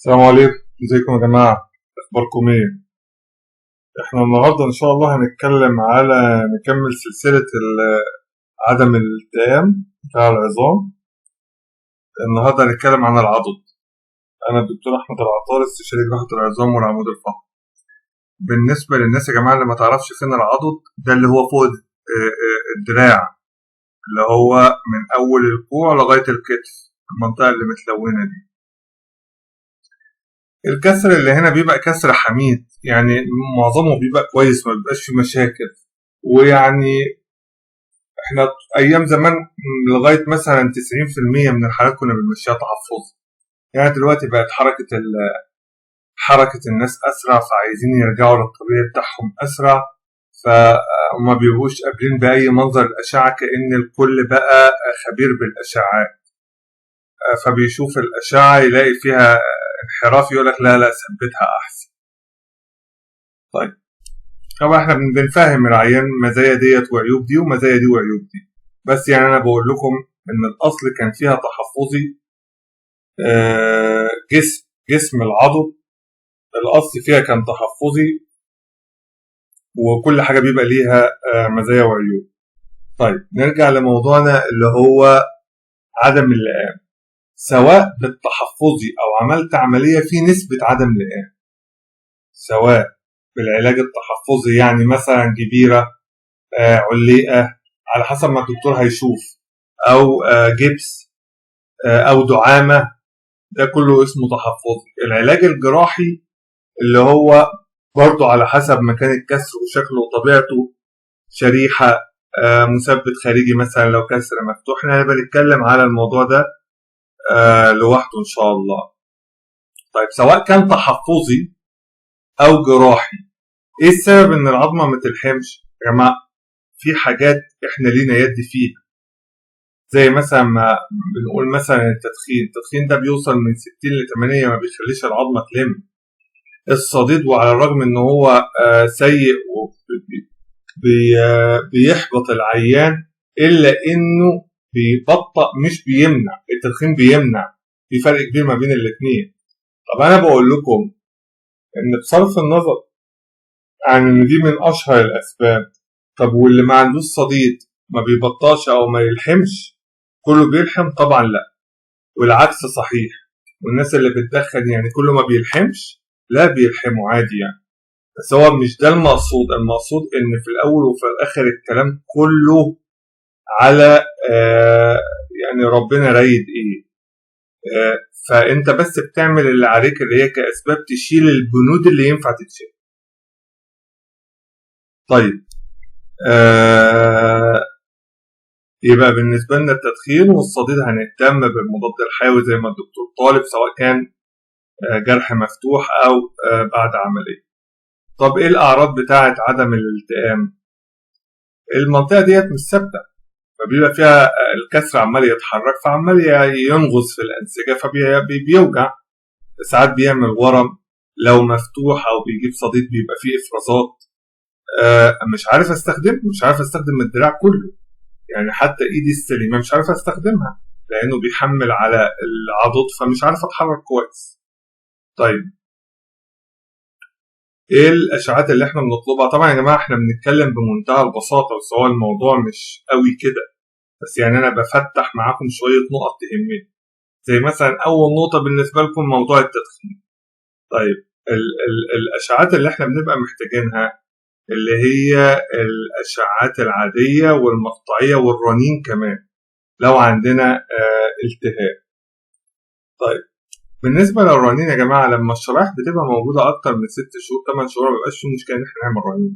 السلام عليكم، ازيكم يا جماعة؟ اخباركم ايه؟ احنا النهاردة ان شاء الله هنتكلم على نكمل سلسلة عدم الالتئام بتاع العظام. النهاردة هنتكلم عن العضد. انا الدكتور احمد العطار، استشاري جراحة العظام والعمود الفقري. بالنسبة للناس يا جماعة اللي ما تعرفش فين العضد ده، اللي هو فوق الدراع، اللي هو من اول الكوع لغاية الكتف، المنطقة اللي متلونة دي. الكسر اللي هنا بيبقى كسر حميد، يعني معظمه بيبقى كويس، ما بيبقاش فيه مشاكل. ويعني احنا ايام زمان لغاية مثلا 90% من الحالات كنا بنمشيها تحفظ. يعني دلوقتي بقت حركة الناس اسرع، فعايزين يرجعوا للطبيعي بتاعهم اسرع، فما بيبقوش قابلين باي منظر الاشعة، كأن الكل بقى خبير بالاشعات، فبيشوف الاشعة يلاقي فيها انحراف يقول لك لا لا ثبتها احسن. طيب طبعا احنا بنفهم العيان مزايا ديت وعيوب دي ومزايا دي وعيوب دي، بس يعني انا بقول لكم ان الاصل كان فيها تحفظي. جسم العضد الاصل فيها كان تحفظي، وكل حاجة بيبقى ليها مزايا وعيوب. طيب نرجع لموضوعنا اللي هو عدم اللئام. سواء بالتحفظي او عملت عملية في نسبه عدم لئام، سواء بالعلاج التحفظي يعني مثلا جبيرة، عليقه على حسب ما الدكتور هيشوف، او جبس، او دعامة، ده كله اسمه تحفظي. العلاج الجراحي اللي هو برضه على حسب مكان الكسر وشكله وطبيعته، شريحة، مثبت خارجي مثلا لو كسر مفتوح. احنا هنبقى نتكلم على الموضوع ده لوحده ان شاء الله. طيب سواء كان تحفظي او جراحي، ايه السبب ان العظمة ما تلحمش؟ يا جماعة في حاجات احنا لينا يد فيها، زي مثلا ما بنقول مثلا التدخين ده بيوصل من 60 ل 8، ما بيخليش العظمة تلم. الصديد وعلى الرغم ان هو سيء وبيحبط العيان، الا انه بيبطأ مش بيمنع. التدخين بيمنع، في فرق كبير ما بين الاثنين. طب انا بقول لكم ان بصرف النظر عن ان دي من اشهر الاسباب، طب واللي ما عندوش صديد ما بيبطاش او ما يلحمش؟ كله بيلحم؟ طبعا لا، والعكس صحيح. والناس اللي بتدخن يعني كله ما بيلحمش؟ لا بيلحموا عادي يعني، بس هو مش ده المقصود. المقصود ان في الاول وفي الاخر الكلام كله على يعني ربنا رايد ايه، فانت بس بتعمل اللي عليك اللي هي كاسباب تشيل البنود اللي ينفع تتشيل. طيب يبقى بالنسبة لنا التدخين والصديد هنهتم بالمضاد الحيوي زي ما الدكتور طالب، سواء كان جرح مفتوح او بعد عملية. طب ايه الاعراض بتاعه عدم الالتئام؟ المنطقة ديت مش ثابتة، فبيبقى فيها الكسر عمال يتحرك، فعمال ينغص في الانسجة، فبيوجع. ساعات بيعمل ورم لو مفتوح او بيجيب صديد، بيبقى فيه افرازات. مش عارف استخدمه، مش عارف استخدم الدراع كله، يعني حتى ايدي السليمة مش عارف استخدمها لانه بيحمل على العضد، فمش عارف اتحرك كويس. طيب ايه الاشعاعات اللي احنا بنطلبها؟ طبعا يا جماعة احنا بنتكلم بمنتهى البساطة، بس هو الموضوع مش قوي كده، بس يعني انا بفتح معاكم شوية نقط تهمني. زي مثلا اول نقطة بالنسبة لكم موضوع التدخين. طيب الاشعاعات اللي احنا بنبقى محتاجينها اللي هي الاشعاعات العادية والمقطعيه والرنين كمان لو عندنا التهاب. طيب بالنسبة للرنين يا جماعة، لما الشرايح بتبقى موجودة اكتر من 6 شهور 8 شهور ما بيبقاش في مشكلة ان احنا نعمل رنين.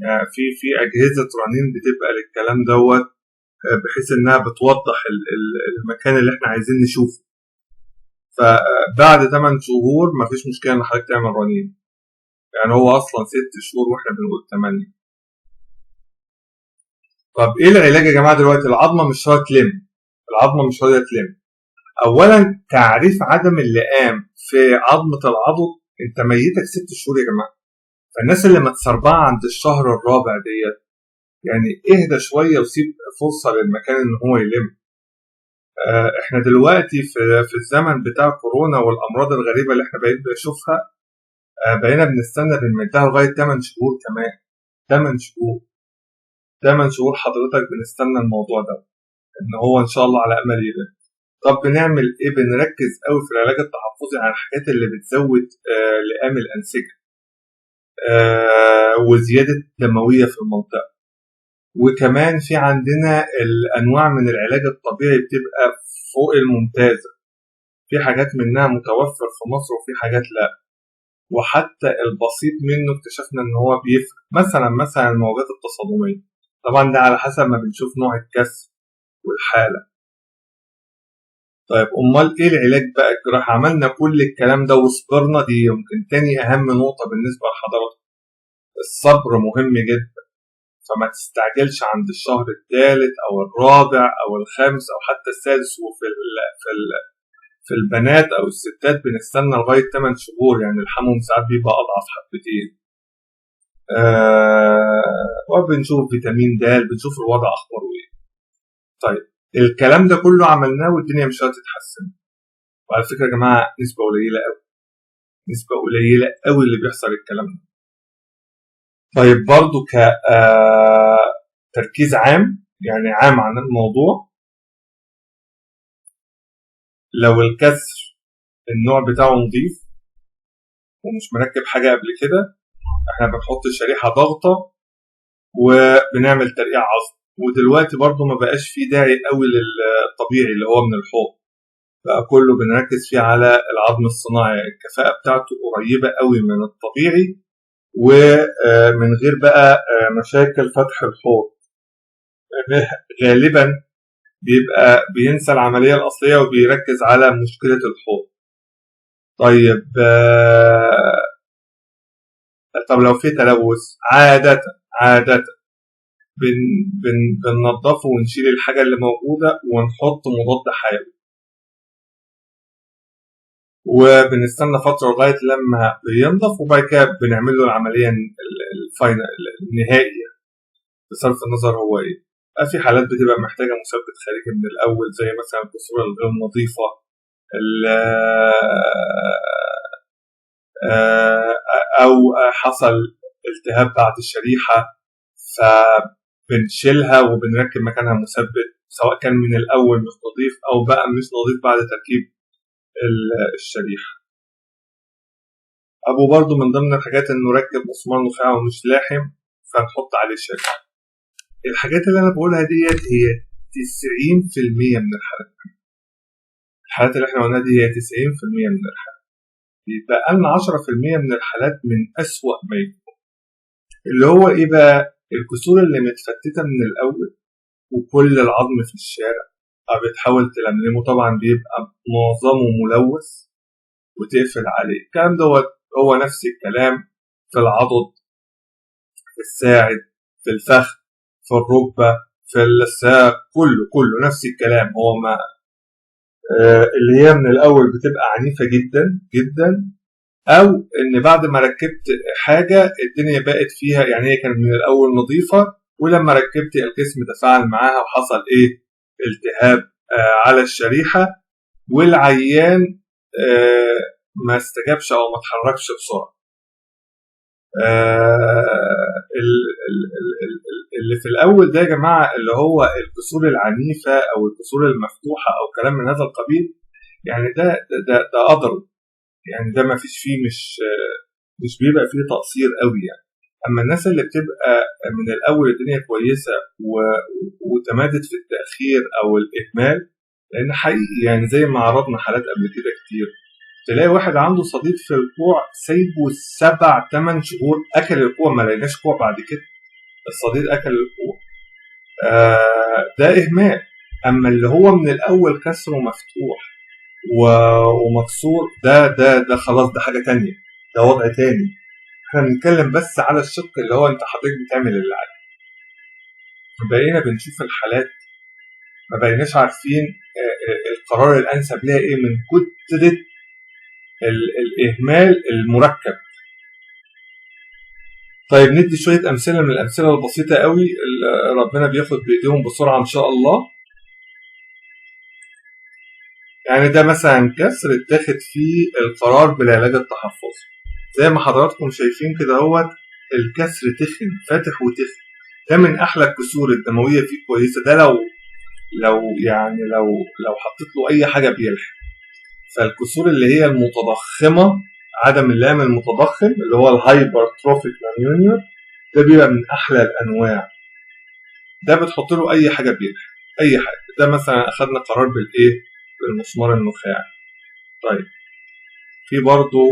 يعني في اجهزة رنين بتبقى للكلام دوت، بحيث انها بتوضح المكان اللي احنا عايزين نشوفه. فبعد 8 شهور ما فيش مشكلة ان حضرتك تعمل رنين، يعني هو اصلا 6 شهور واحنا بنقول 8. طب ايه العلاج يا جماعة دلوقتي؟ العظمة مش راضية تلم، العظمة مش راضية تلم. اولا تعريف عدم اللئام في عظمه العضد، انت ميتك 6 شهور يا جماعة. فالناس اللي متسربعه عند الشهر الرابع ديت، يعني اهدى شوية وسيب فرصة للمكان ان هو يلم. احنا دلوقتي في الزمن بتاع كورونا والامراض الغريبة اللي احنا بقيت بنشوفها، بقينا بنستنى بنمدها لغاية 8 شهور كمان. 8 شهور، 8 شهور حضرتك بنستنى الموضوع ده ان هو ان شاء الله على امل يبان. طب بنعمل ايه؟ بنركز قوي في العلاج التحفظي على الحاجات اللي بتزود لئام الانسجة وزيادة الدموية في المنطقة. وكمان في عندنا الانواع من العلاج الطبيعي بتبقى فوق الممتازة، في حاجات منها متوفر في مصر وفي حاجات لا، وحتى البسيط منه اكتشفنا ان هو بيفرق. مثلا الموجات التصادميه، طبعا ده على حسب ما بنشوف نوع الكسر والحالة. طيب امال ايه العلاج بقى الجراحي؟ عملنا كل الكلام ده وصبرنا، دي يمكن تاني اهم نقطة بالنسبة لحضراتكم، الصبر مهم جدا. فما تستعجلش عند الشهر الثالث او الرابع او الخامس او حتى السادس. وفي ال في ال في البنات او الستات بنستنى لغاية 8 شهور، يعني الحموم ساعات بيبقى اضعف حبتين. وبنشوف فيتامين د، بنشوف الوضع اخباره ايه. طيب الكلام ده كله عملناه والدنيا مش هتتحسن. وعلى فكرة يا جماعة نسبه قليله قوي، نسبه قليله قوي اللي بيحصل الكلام ده. طيب برضو كتركيز عام، يعني عام عن الموضوع، لو الكسر النوع بتاعه نظيف ومش مركب حاجة قبل كده، احنا بنحط شريحة ضغطة وبنعمل ترقيع عظم. ودلوقتي برضو ما بقاش فيه داعي قوي للطبيعي اللي هو من الحوض، بقى كله بنركز فيه على العظم الصناعي، الكفاءة بتاعته قريبة قوي من الطبيعي ومن غير بقى مشاكل فتح الحوض. غالبا بيبقى بينسى العملية الأصلية وبيركز على مشكلة الحوض. طيب طب لو في تلوث، عادة عادة بن بن بننضفه ونشيل الحاجة اللي موجودة ونحط مضاد حيوي، وبنستنى فترة لغاية لما بينضف، وبعد كده بنعمل له العملية ال final النهائية بصرف النظر هو ايه. في حالات بتبقى محتاجة مثبت خارجي من الأول، زي مثلا الكسور الغير نظيفة، أو حصل التهاب بعد الشريحة فبنشيلها وبنركب مكانها مثبت، سواء كان من الأول مش نظيف أو بقى مش نظيف بعد تركيب الشريحة. أبو برضو من ضمن الحاجات إنه ركب مسمار نخاع ومش لاحم فنحط عليه شريحة. الحاجات اللي أنا بقولها ديت هي 90% من الحالات. الحالات اللي احنا قلناها دي هي 90% من الحالات. يبقى لنا 10% من الحالات من أسوأ ما يكون، اللي هو إيه بقى؟ الكسور اللي متفتتة من الأول وكل العظم في الشارع بتحاول تلملمه، طبعا بيبقى معظمه ملوث وتقفل عليه. الكلام دوت هو نفس الكلام في العضد، في الساعد، في الفخذ، في الركبة، في الساق، كله نفس الكلام. هو ما اللي هي من الأول بتبقى عنيفة جدا جدا، أو إن بعد ما ركبت حاجة الدنيا بقت فيها، يعني هي كانت من الأول نظيفة ولما ركبت الجسم تفاعل معاها وحصل إيه؟ التهاب على الشريحة، والعيان ما استجابش أو ما اتحركش بسرعة. اللي في الأول ده يا جماعة اللي هو الكسور العنيفة أو الكسور المفتوحة أو كلام من هذا القبيل، يعني ده ده ده قدره، يعني ده ما فيش فيه، مش بيبقى فيه تقصير قوي يعني. أما الناس اللي بتبقى من الأول الدنيا كويسة وتمادت في التأخير أو الإهمال، لأن حقيقي يعني زي ما عرضنا حالات قبل كده كتير، تلاقي واحد عنده صديد في الكوع سايبه 7-8 شهور، أكل الكوع ما لقيناش كوع بعد كده، الصديد أكل الكوع. ده إهمال. أما اللي هو من الأول كسره مفتوح ومكسور، ده ده ده خلاص، ده حاجة تانية، ده وضع تاني. احنا بنتكلم بس على الشق اللي هو انت حضرتك بتعمل اللي عليك. بقينا بنشوف الحالات ما بقيناش عارفين القرار الانسب ليها ايه من كترة الاهمال المركب. طيب ندي شوية امثلة من الامثلة البسيطة قوي اللي ربنا بياخد بايديهم بسرعة ان شاء الله. يعني ده مثلا كسر اتاخد فيه القرار بالعلاج التحفظي، زي ما حضراتكم شايفين كده اهوت، الكسر تخن فاتح وتخن. ده من احلى الكسور الدموية فيه كويسة، ده لو يعني لو حطيت له اي حاجة بيلحم. فالكسور اللي هي المتضخمه، عدم اللام المتضخم اللي هو ال hypertrophic malunion، ده بيبقى من احلى الانواع. ده بتحط له اي حاجة بيلحم، اي حاجة. ده مثلا اخذنا قرار بالايه؟ بالمسمار النخاعي. طيب في برضو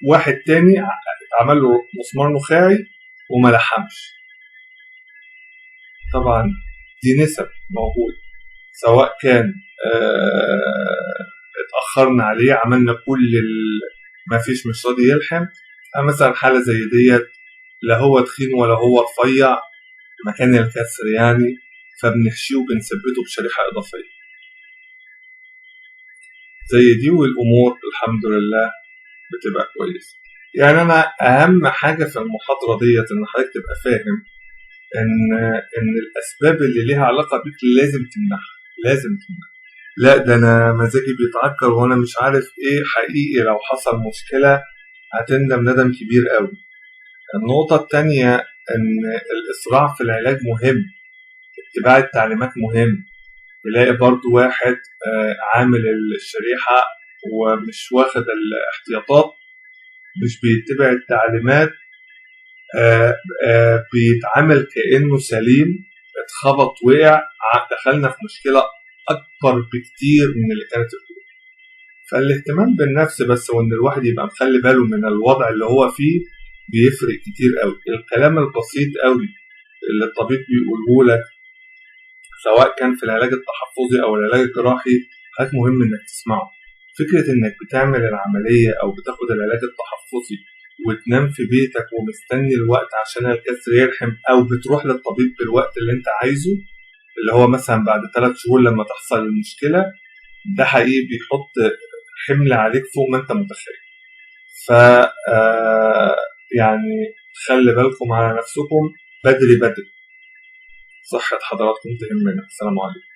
واحد تاني اتعمل له مسمار نخاعي وما لحمش. طبعا دي نسب موجودة، سواء كان اتأخرنا عليه، عملنا كل ما فيش، مش راضي يلحم. مثلا حالة زي ديت لا هو تخين ولا هو رفيع مكان الكسر يعني، فبنحشيه وبنثبته بشريحة إضافية زي دي، والأمور الحمد لله بتبقى كويسة. يعني أنا أهم حاجة في المحاضرة ديت إن حضرتك تبقى فاهم إن الأسباب اللي ليها علاقة بيك لازم تمنعها، لازم تمنعها. لا ده أنا مزاجي بيتعكر وأنا مش عارف إيه، حقيقي لو حصل مشكلة هتندم ندم كبير قوي. النقطة التانية إن الإسراع في العلاج مهم، اتباع التعليمات مهم. تلاقي برضو واحد عامل الشريحة ومش واخد الاحتياطات، مش بيتبع التعليمات، بيتعامل كأنه سليم، اتخبط وقع، دخلنا في مشكلة أكبر بكتير من اللي كانت الأولى. فالاهتمام بالنفس بس، وإن الواحد يبقى مخلي باله من الوضع اللي هو فيه، بيفرق كتير قوي. الكلام البسيط قوي اللي الطبيب بيقوله لك سواء كان في العلاج التحفظي أو العلاج الجراحي، حاجة مهم إنك تسمعه. فكرة إنك بتعمل العملية أو بتاخد العلاج التحفظي وتنام في بيتك ومستني الوقت عشان الكسر يرحم، أو بتروح للطبيب بالوقت اللي أنت عايزه اللي هو مثلا بعد 3 شهور لما تحصل المشكلة، ده حقيقي بيحط حمل عليك فوق ما أنت متخيل. ف يعني خلي بالكم على نفسكم بدري بدري. صحة حضراتكم تهمنا. السلام عليكم.